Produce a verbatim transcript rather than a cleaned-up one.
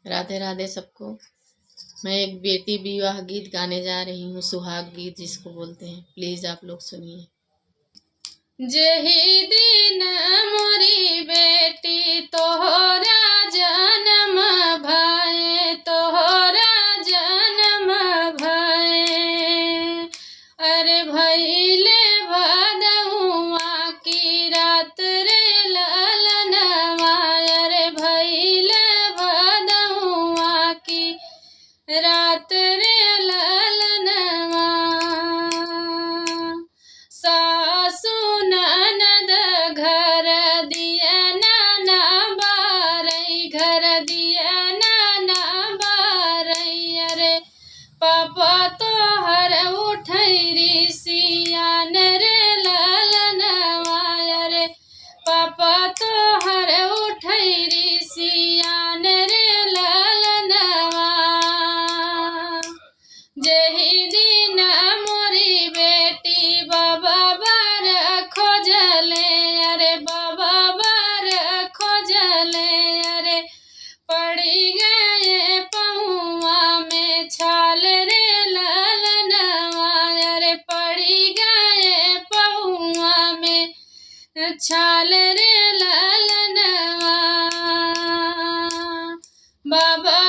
राधे राधे सबको। मैं एक बेटी विवाह गीत गाने जा रही हूँ, सुहाग गीत जिसको बोलते हैं, प्लीज आप लोग सुनिए। जेही दिन मोरी बेटी तोहरा जन्म भए, तोहरा जन्म भए, अरे भइले भदउआ की रात रे ललनवा, अरे भइले भदउआ की रात रे ललनवा। सासु ननद घर दिया ना ना बारई, घर दिया ना ना बारई, अरे पापा तोहर उठैरी सियान रे ललनवा, अरे पापा तोहर उठैरी सियान रे ललनवा। जेही दिन मोरी बेटी बाबा बर खोजले, अरे बाबा बर खोजले, अरे पड़ी गए पौआ में छाल रे ललनवा, अरे पड़ी गए पौआ में छाल रे ललनवा। बाबा